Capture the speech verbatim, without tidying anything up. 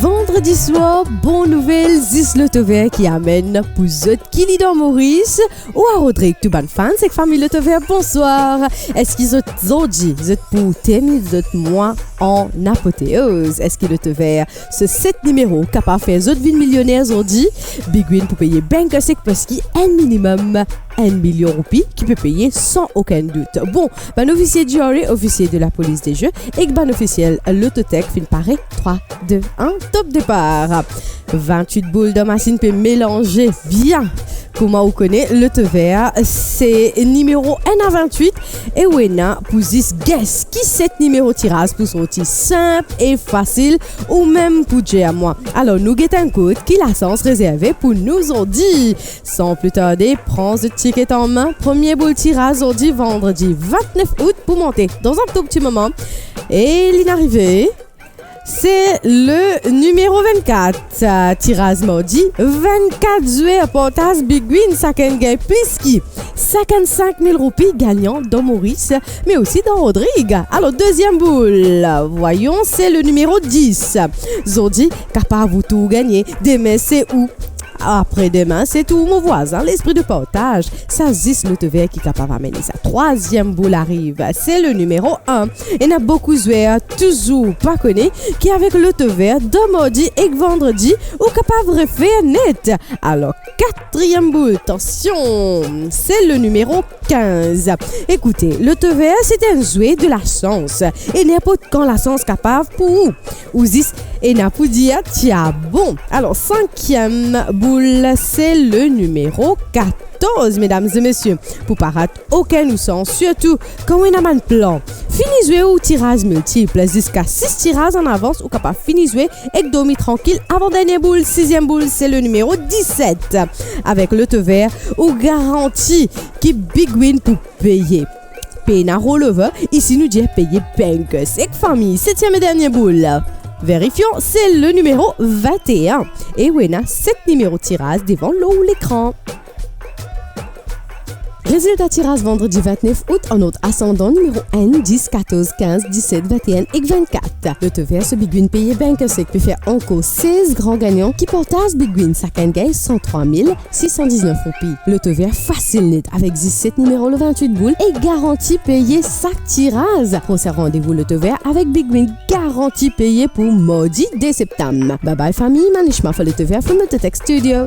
Vandredi swar, bon nouvel, zis Lotover ki amenn pou zot ki li dan Moris. Ou a Rodrig, tou bann fans ek fami Lotover, bonswar. Eski zot zordi, zot pou terminn zot mwa an apoteoz? Eski Lotover, so set nimero, kapav fer zot vinn milioner zordi? Big Win pou peye bank sek plis ki enn minimem enn milion roupi ki pe peye san okenn dout. Bon, bann ofisie G R A, ofisie de la police des jeux, ek bann ofisiel Lototech finn pare. Trwa, de, enn, top depar. Vintwit boul dan masinn pe melanze bien. Kouma ou kone, Lotover, se nimero enn a vintwit, e ou ena pou zis guess ki set nimero tiraz pou sorti, sinp e fasil, ou mem pou dir mwa. Alor, nou get enn kout ki lasans rezerve pou nou zordi. San pli tarde, pran zot tiket an me. Premie boul tiraz zordi, vandredi vintnef out, pou monte dan enn tou pti moman. E linn arive. Se le nimero vennkat. Tiraz mardi, vennkat zwer partaz Big Win, sakenn gagn plis ki sinkannsink mil roupi, gagnan dan Moris, me osi dan Rodrig. Alor, deziem boul, vwayon, se le nimero dis. Zordi, kapav ou tour gagne, dime se ou. Apre dime, se tour mo vwazin, lespri de partaz. Sa zis Lotover ki kapav amenn sa. Trwaziem boul arive, se le nimero enn. Ena boukou zwer touzour pa kone ki avek Lotover, dan mardi ek vandredi, ou kapav refer net. Alor, katriem boul, atansion, se le nimero kinz. Ekoute, Lotover, se enn zwe de lasans. E ninport kan lasans kapav pou ou. Ou zis ena pou dir, "Ti a bon." Alor, sinkiem boul, se le nimero katorz, medam e mesie. Pou pa rat okenn ou sans, sirtou kan ou ena bann plan. Fini zwe ou tiraz miltip, ziska sis tiraz an avans, ou kapav fini zwe ek dormi trankil. Avan dernie boul, siziem boul, se le nimero diset. Avek Lotover, ou garanti ki Big Win pou peye. Pena rollover, isi nou dir peye bank sek fami. Setiem e dernie boul. Verifion, se le nimero vinte et un. E ou ena set nimero tiraz devan lor ou lekran. Rezilta tiraz vandredi vintnef out an ord asandan, nimero enn, dis, katorz, kinz, diset, vinte et un ek vintkat. Lotover, so Big Win peye bank sek, pe fer ankor sez gran gagnan ki partaz Big Win, sakenn gagn san trwa mil sis san diznef roupi. Lotover fasil net avek zis set nimero lor vintwit boul e garanti peye sak tiraz. Prosin randevou Lotover avek Big Win garanti peye pou mardi de septam. Bye bye fami, Manishma for Lotover from Lototech Studio.